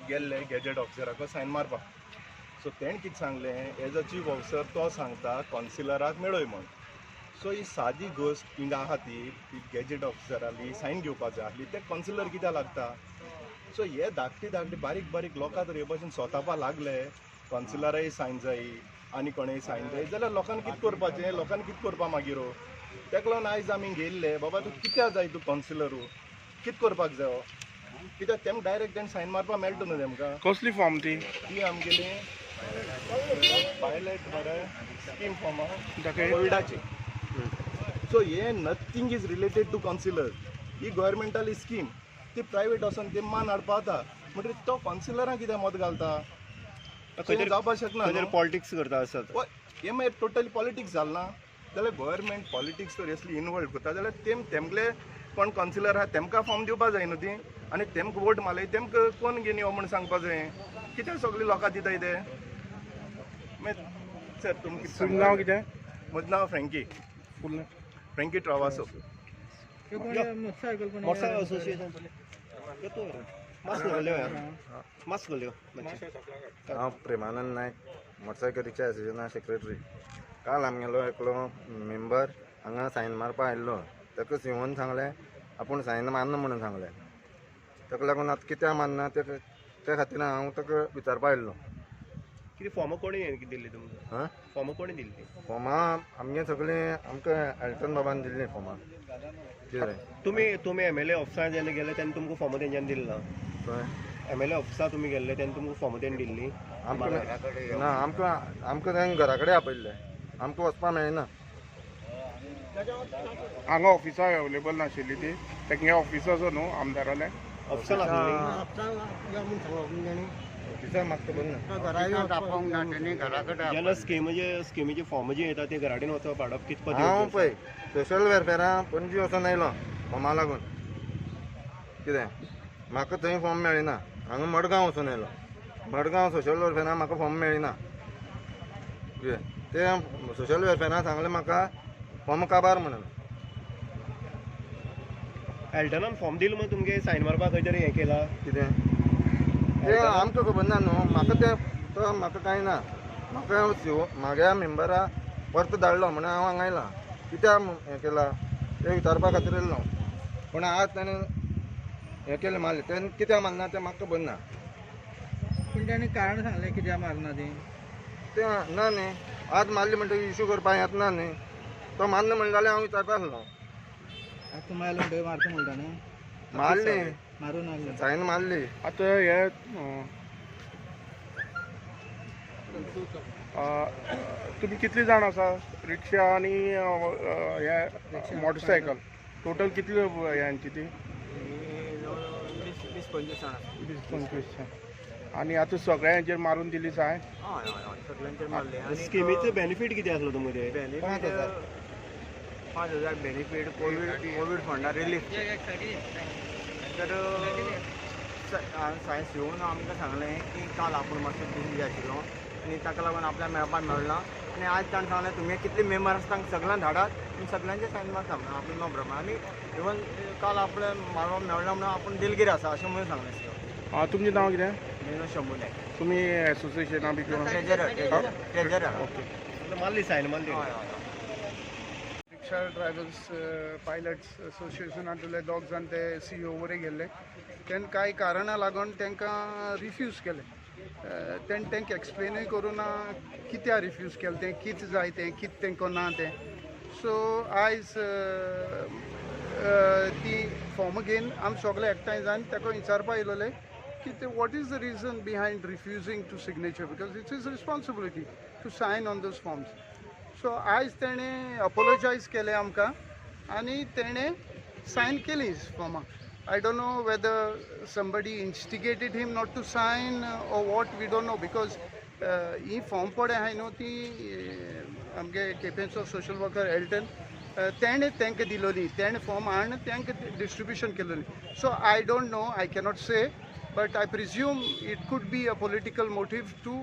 गेल्ले gadget ऑफिसराक sign मारपाक. So तेणें कितें सांगलें, एज अ चीफ ऑफिसर तो सांगता कॉन्सिलराक मेळय म्हण. सो ही सादी गोश्ट हिंगा आहा ती गॅजेट ऑफिसराली सायन घेवपा जाय आसली, ते कॉन्सिलर कित्याक लागता? सो हे धाकटी धाकटी बारीक बारीक लोकां तर हे भशेन सोतापा लागले, कॉन्सिलराय सायन जाय आनी कोणेय सायन जाय जाल्यार लोकांनी कितें करपाचें, लोकांनी कितें करपा मागीर? तेका लागून आयज आमी गेल्ले, बाबा तूं कित्याक जाय तूं कॉन्सिलरू, कितें करपाक जाय? कित्याक तेमकां डायरेक्ट तेणें सायन मारपाक मेळटा न्हू तेमकां. कसली फॉर्म ती? ती आमगेली पायलट मरे स्कीम फॉर्म दाखय. कोविडाची. सो हे nothing is related to councillor. ही गव्हर्मेंटाली स्कीम, ती प्रायवेट वचोन ते मान हाडपा वता, म्हणटकीर तो कॉन्सिलरां कित्याक मत घालता? खंय जावपाक शकना. खंय तरी पॉलिटिक्स करता आसत. हय, हे मागीर टोटली पॉलिटिक्स जालें ना जाल्यार गव्हर्मेंट पॉलिटिक्स तर असली इनवॉल्व करता जाल्यार तेम तेमगले कोण कॉन्सिलर आहा तेमकां फॉर्म दिवपा जाय न्हू ती, आनी तेमकां वोट मारले तेमकां कोण घेवन यो म्हूण सांगपा जाय. कित्याक सगळे लोकां दिताय ते? मागीर सर तुमकां कितें तुमचें नांव कितें? म्हजें नांव Frankie, full Frankie Travasso. Motorcycle association mask घाल्यो, मास्क घाल्यो. हांव प्रेमानंद नायक, मोटरसायकल रिक्षा असोसिएशना सेक्रेटरी. काल आमगेलो एकलो मेंबर हांगा सायन मारपा आयिल्लो, ताका सीओन सांगलें आपूण सायन मारना म्हणून सांगलें. ताका लागून आतां कित्याक मारना ते त्या खातीर हांव ताका विचारपा आयिल्लो. कितें फॉर्मां कोणी दिल्ली तुमकां? हां, फॉर्मां कोणी दिल्ली? फॉर्मां आमगे सगळीं आमकां एल्टन बाबान दिल्लीं फॉर्मां. कितें तुमी तुमी एमएलए ऑफिसा जेन्ना गेले तेन्ना तुमकां फॉर्मां तेंच्यांनी दिल्ली ना? खंय? एमएलए ऑफिसा तुमी गेल्ले तेन्ना तुमकां फॉर्मां तेणी दिल्ली? आमकां ना, आमकां आमकां तेंकां घरा कडेन आपयल्लें, आमकां वचपा मेळना. हांगा ऑफिसा अवेलेबल नाशिल्ली ती, तेंगे ऑफिस आसा न्हू आमदारालें. ऑफिसान आसली. ऑफिसा म्हाका खबर ना. जेन्ना स्किमीचे स्किमीचे फॉर्म जे येता ते घरा कडेन वचप हाडप कितपत हांव योग्य आसा? पळय सोशल वेलफेरा पणजी वचोन आयलो फॉर्मा लागून. कितें म्हाका थंय फॉर्म मेळना, हांगा मडगांव वचोन आयलो, मडगांव सोशल वेलफेरा म्हाका फॉर्म मेळना. कितें ते सोशल वेलफेरा सांगलें म्हाका फॉर्म काबार म्हणून. एल्टनान फॉर्म दिल मग तुमगे सायन मारपाक खंय तरी हें केला? कितें तें आमकां खबर ना न्हू, म्हाका तें तो म्हाका कांय ना. म्हाका सीओ म्हाज्या मेंबरा परतो धाडलो म्हणून हांव हांगा आयलां, कित्याक हें केलां तें विचारपा खातीर येयल्लो. पूण आज ताणें हें केलें मारलें, तें कित्याक मारना तें म्हाका खबर ना. पूण ताणें कारण सांगलें कित्याक मारना ती? तें ना न्ही, आज मारली म्हणटकीर इशू करपाक येत ना न्ही. तो मारना म्हणलें जाल्यार हांव विचारता आसलो. आतां तुमी आयलो म्हणटकीर मारता म्हणटा न्हू? मारली, मारून आयलो, सायन मारली. आतां हे तुमी कितले जाण आसा रिक्षा आनी हे मोटरसायकल टोटल कितले ह्यांची ती? 20-25 जाण आसा. 20-25. आनी आतां सगळ्यांचेर मारून दिली सायन? हय हय हय, सगळ्यांचेर मारले. आनी स्किमीचो बेनिफीट कितें आसलो तुमकां ते? बेनिफीट 5,000. 5,000 बेनिफीट, कोवीड फंडा रिलीफ. तर सायन्स येवन आमकां सांगलें की काल आपूण मातसो बिजी आशिल्लो आनी ताका लागून आपल्याक मेळपाक मेळना, आनी आयज ताणें सांगलें तुमी कितले मेंबर आसा तांकां सगळ्यांक धाडात आनी सगळ्यांचे सायन मारता म्हणून आपूण नो प्रॉब्लम. आनी इवन काल आपणें मारपाक मेळना म्हणून आपूण दिलगीर आसा अशें म्हणून सांगलें सीओ. आं, तुमचें नांव कितें? म्हजें नांव शंभू नायक. तुमी एसोसिएशना बी किंवा? ट्रेजरर. ट्रेजरर. ओके. मारली सायन मारली. हय हय. रिक्षा ड्रायव्हर्स पायलट्स असोसिएशनांतले दोग जाण ते सीईओ वयर गेल्ले, तेणें कांय कारणां लागून तांकां रिफ्यूज केलें. तेणें तांकां एक्सप्लेनूय करूं ना कित्याक रिफ्यूज केलें तें, कितें जाय तें, कितें तांकां ना तें. सो आयज ती फॉर्म घेवन आमी सगळे एकठांय जावन ताका विचारपा येयलोले की ते what is the reason behind refusing to signature, because it's his responsibility to sign on those forms. So आयज तेणें अपोलोजायज केलें आमकां आनी तेणें सायन केली फॉर्मां. I don't know whether somebody instigated him not to sign or what, we don't know, because he form पळय आहाय न्हू ती आमगे केपेंचो सोशल वर्कर एल्टन तेणें तांकां दिलोली, तेणें फॉर्म हाडून तांकां distribution केलोली. So I don't know, I cannot say, but I presume it could be a political motive to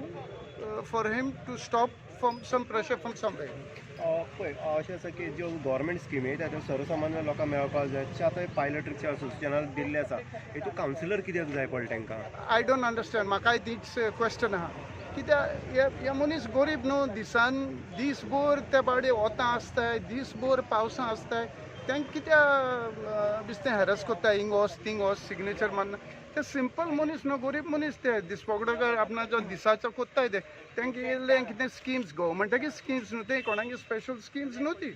for him to stop from some pressure from somewhere. पळय अशें आसा की ज्यो गव्हर्मेंट स्किमी त्यो सर्वसामान्य लोकांक मेळपाक जाय. आतां पायलट रिक्षा असोसिएशनान दिल्ले आसा, हेतून कावन्सिलर कित्याक जाय पडटा तांकां? I don't understand. म्हाकाय तीच क्वेश्चन आहा. कित्याक हे मनीस गरीब न्हू, दिसान दीसभर ते बावडे वोतां आसताय, दीसभर पावसां आसताय, तांकां कित्याक बेश्टें हॅरस कोत्ता, हिंग वच थिंग वच सिग्नेचर मारना. ते सिंपल मनीस न्हू, गरीब मनीस ते दिसपगडो आपणाचो दिसाचो कोत्ताय ते. तांकां येयल्ले कितें स्किम्स, गव्हर्मेंटाची स्किम्स न्हू ते, कोणाकी स्पेशल स्किम्स न्हू ती.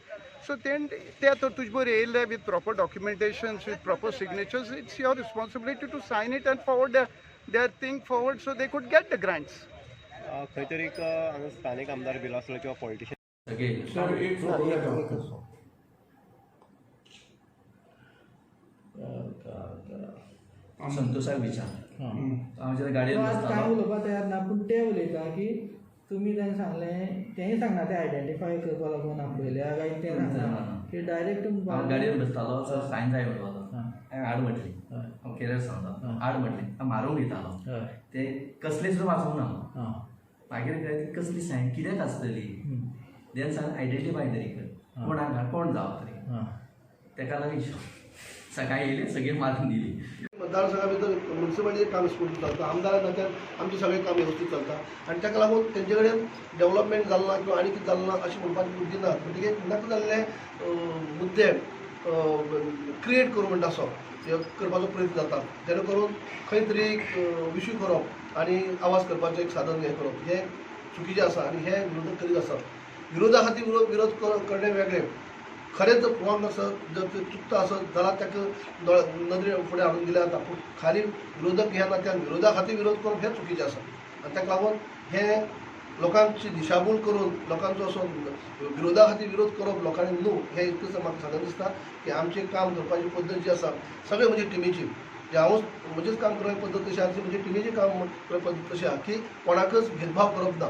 सो ते तर तुजे बरोबर येयल्ले with proper documentations, with proper signatures. It's your responsibility to sign it and forward their thing forward so they could get the grants. खंय तरी एक स्थानीक आमदार बिलो आसलो किंवा पॉलिटिशियन. संतोषाक विचार हांव गाडयेन कांय उलोवपाक तयार ना, पूण ते उलयता की तुमी तांकां सांगलें, तेंय सांगना ते आयडेंटिफाय करपाक लागून आपयल्या काय तें सांगना की डायरेक्ट हांव गाडयेन बसतालो, सर सायन जाय म्हणपाचो, हांवें आड म्हटली, हांव केरियर सांगता आड म्हटली, हांव मारूंक दितालो, ते कसली सुद्दां वाचूंक ना. मागीर काय ती कसली सायन कित्याक आसतली, देन सांग आयडेंटिफाय तरी कर, कोणाक कोण जावं तरी, तेका लागून सकाळी येयले सगळी मारून दिली. मतदारसंघा भितर म्युनिसिपालिटीचें काम स्मूथ चलता, आमदारा नात्यान आमचें सगळें काम वेवस्थीत चलता आनी ताका लागून तेंचे कडेन डेवलपमेंट जालें ना किंवा आनी कितें जालें ना अशें म्हणपाची बुद्धी ना. म्हणटकीर नाका जाल्ले मुद्दे क्रिएट करूं म्हणटा असो करपाचो प्रयत्न जाता, जेणे करून खंय तरी विशू करप आनी आवाज करपाचें एक साधन हें करप हें चुकीचें आसा आनी हें विरोधक करीत आसात. विरोधा खातीर विरोध करणे वेगळें, खरें जर रॉंग आसत, जर ते चुकता आसत जाल्यार ताका नदरे फुडें हाडून दिल्यार जाता, पूण खाली विरोधक ह्या नात्यान विरोधा खातीर विरोध करप हें चुकीचें आसा आनी ताका लागून हें लोकांची दिशाभूल करून लोकांचो असो विरोधा खातीर विरोध करप लोकांनी न्हू, हें इतलेंच म्हाका सांगन दिसता की आमचें काम करपाची पद्दत जी आसा सगळें म्हजी टिमीची, जे हांवूच म्हजेच काम करपाची पद्दत तशी आसा, म्हजी टिमीची काम करपाची पद्दत तशी आसा की कोणाकच भेदभाव करप ना.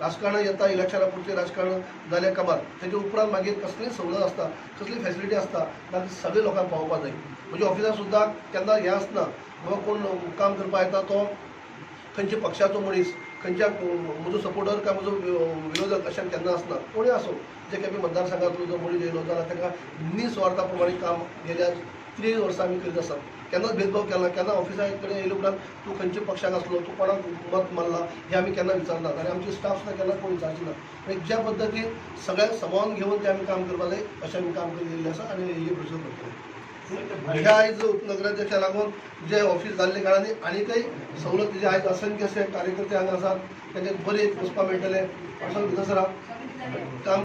राजकारण येता इलेक्शना पुरतें राजकारण जालें काबार, तेजे उपरांत मागीर कसलीय सवलत आसता, कसली फेसिलिटी आसता ताका सगळे लोकांक पावोवपाक जाय. म्हज्या ऑफिसार सुद्दां केन्ना हें आसना बाबा कोण काम करपाक येता तो खंयच्या पक्षाचो मनीस, खंयच्या म्हजो सपोर्टर काय म्हजो विरोधक अशें केन्ना आसना. कोणूय आसूं, जे केपें मतदारसंघांतलो जो मनीस येयलो जाल्यार ताका निस्वार्था प्रमाणे काम गेल्या 3 वर्सां आमी करीत आसात, केन्नाच भेदभाव केला, केन्ना ऑफिसा कडेन येयले उपरांत तूं खंयच्या पक्षाक आसलो, तूं कोणाक मत मारला हें आमी केन्ना विचारनात आनी आमचे स्टाफ सुद्दां केन्ना कोण विचारचे ना. आनी ज्या पद्दतीन सगळ्यांक समावन घेवन तें आमी काम करपाक जाय अशें आमी काम करीत येयल्लें आसा आनी हे प्रोसेस करतले. ह्या आयज उपनगराध्यक्षा लागून जे ऑफिस जाल्ले कारणान आनीकय सवलत जे आयज असंख्य अशे कार्यकर्ते हांगा आसात तांकां बरें वचपाक मेळटलें असो भितर सर काम.